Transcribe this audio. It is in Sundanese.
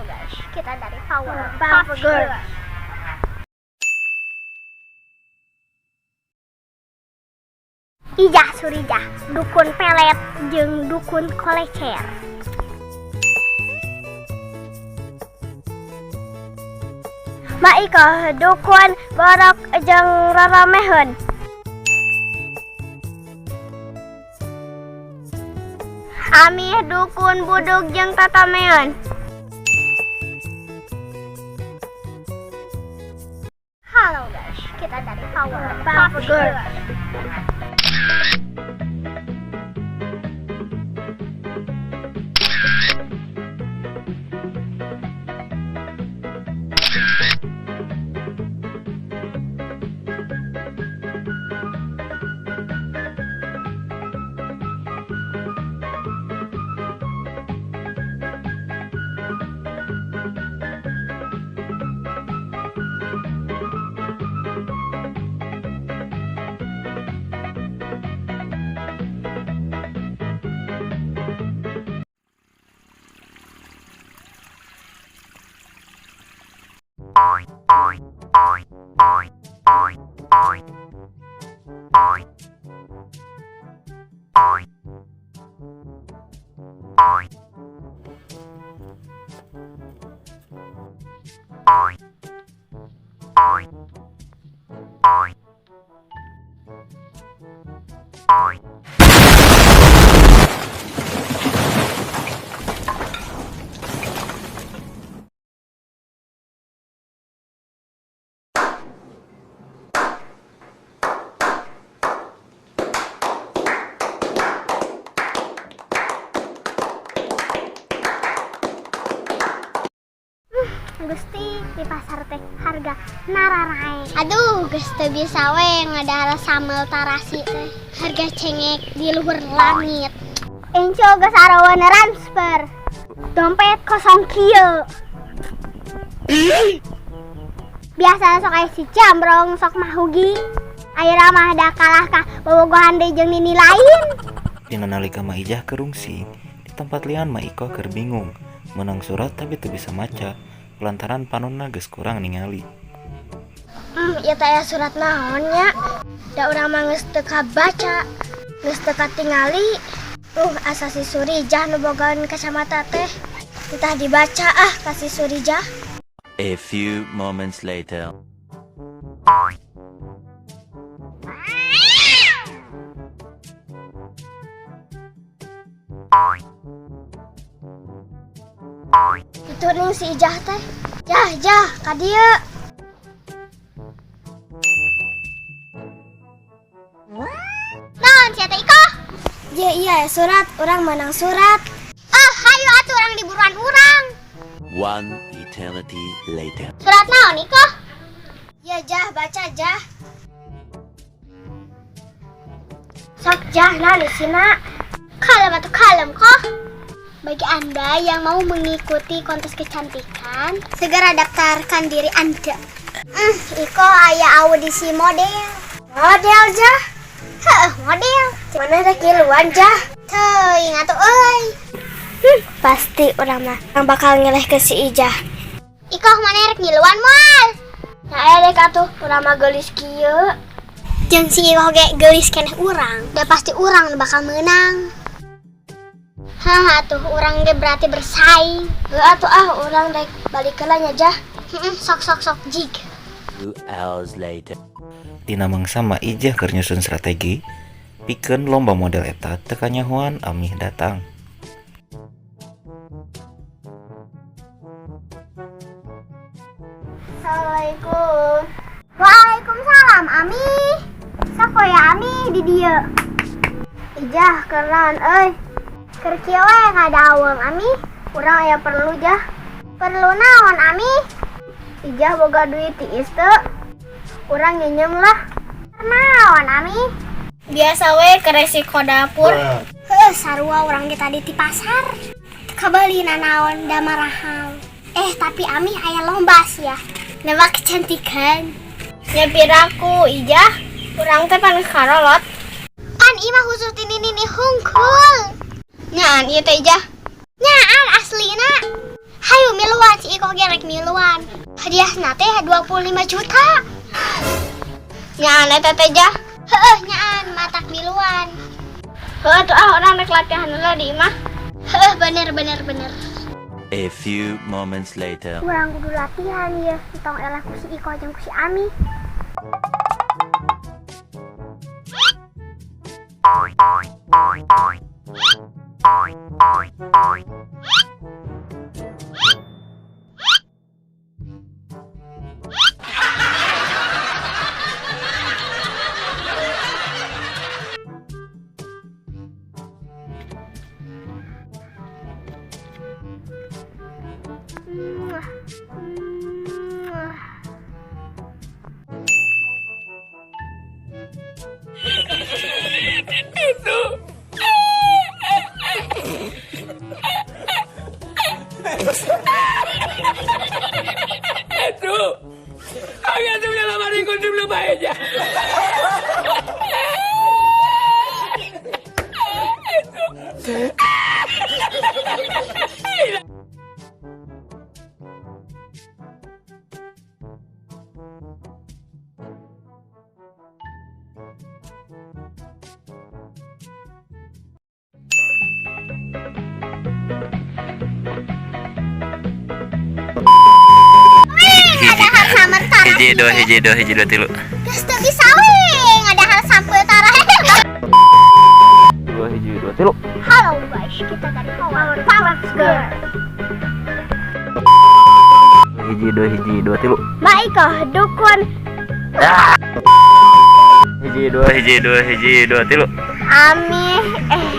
Guys, kita dari Powerpuff Girls. Ijah Surijah, dukun pelet jeung dukun kolecer. Ma Iko dukun borok jeung roromeheun. Amih dukun budug jeung tatameun. Halo guys, kita dari Powerpuff Girls. Gusti, di pasar teh harga nararae. Aduh, geus teu bisa we ngadahar sambel tarasi teh. Harga cengek di luhur langit. Enco geus araweun transfer. Dompet kosong kieu. Biasa sok aya si jambrong sok mahugi. Ayeuna mah da kalah ka bobogohan deui jeung nini lain. Dina nalika Ma Ijah keur rungsing, di tempat lian Ma Iko keur bingung, menang surat tapi teu bisa maca lantaran panonna geus kurang ningali. Ieu teh aya surat naon nya? Da urang mah geus teu kabaca, geus teu katingali. Asa si Surijah nu bogaan kacamata teh. Entah dibaca ah ka si Surijah. A few moments later. Itu ning si Ijah teh. Jah, jah, ka dieu. Naon sia teh Iko? Iya, iya, surat, urang menang surat. Ah, hayu atuh urang diburuan urang. One eternity later. Surat naon Iko? Iya, jah, baca jah. Sok jah, naon isina? Kalem atuh kalem kok. Bagi Anda yang mau mengikuti kontes kecantikan, segera daftarkan diri Anda. Iko aya audisi model. Model jah? Heeh, model. Mana rek ngiluan jah? Teuing atuh euy. Pasti urang mah yang bakal ngeleh ke si Ijah. Iko mana rek ngiluan moal? Nah, erek atuh urang mah geulis kieu. Jeung si Iko ge geulis keneh urang, da pasti urang nu bakal meunang. Hah, atuh urang ge berarti bersaing. Heuh atuh ah urang rek balik heula nya jah. Heeh, sok sok sok jig. 2 hours later. Dina mangsa Ma Ijah keur nyusun strategi pikeun lomba model eta teu kanyahoan Amih datang. Assalamualaikum. Waalaikumsalam Amih. Sok we Amih di dieu. Ijah keran euy. Keur kieu we ngadaweung Amih. Urang aya perlu jah. Perlu naon Amih? Ijah boga duit tiis teu? Urang nginjem lah. Naon Amih? Biasa we ke resiko dapur. Heuh, sarua urang ge tadi di pasar. Kabeli nanaon da marahal. Tapi Amih aya lomba sia. Lomba kecantikan. Nya piraku Ijah, urang teh pan karolot. Kan imah khusus tini nini hungkul. Nyaan ieu teh Ijah. Nyaan aslina. Hayu miluan Miluan. Hadiahna teh 25 juta. Nyaan eta teh, Jah? Heeh, nyaan matak miluan. Heuh atuh ah, urang rek latihan heula di imah. Heeh, bener bener bener. A few moments later. Urang kudu latihan ya, tong eleh ku si Iko jeung ku si Ami. Muah. Muah. Ngadahar sampeu tarah. Hiji dua, hiji dua, hiji dua, tilu. Geus teu bisa we ngadahar sampeu tarah. Dua, hiji, dua, tilu. Halo guys, kita dari Power Power Girl. Hiji dua, hiji dua, tilu. Maiko dukun. Hiji dua, hiji dua, hiji dua, tilu. Ami eh.